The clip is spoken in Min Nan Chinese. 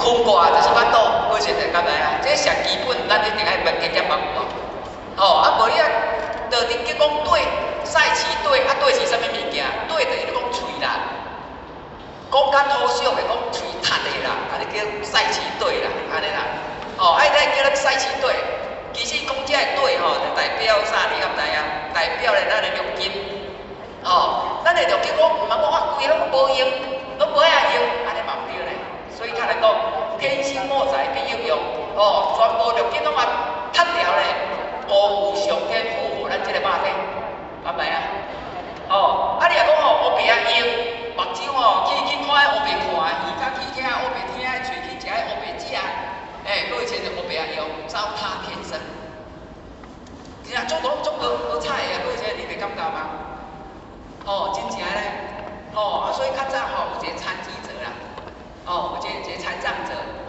困過就是腹肚，各位先生敢知影？這上基本，咱一定愛問加減捌有無？吼，啊無你啊，道德經講對，賽齊對，啊對是啥物物件？對就是咧講喙啦，講較土俗的講喙窒的啦，按呢叫賽齊對啦，按呢啦。哦，啊，咱叫咧賽齊對，其實講這個對吼，就代表啥？你敢知影？代表咧咱的六根。哦，咱的六根講毋通講啊，規个攏無用，攏無愛用，按呢嘛毋對咧。所以較來講，天生我材必有用。哦，全部六根攏嘛窒掉咧，辜負上天賦予咱這個肉體，敢知影？哦，啊你若講吼烏白仔用，目睭吼去去看烏白看，耳仔去聽烏白聽，喙去食烏白食，欸，各位親像烏白仔用，糟蹋天生。其實足多足無無彩的啊，各位親，你袂感覺嗎？哦，真正咧，哦，啊，所以較早吼有一個殘疾者啦，哦，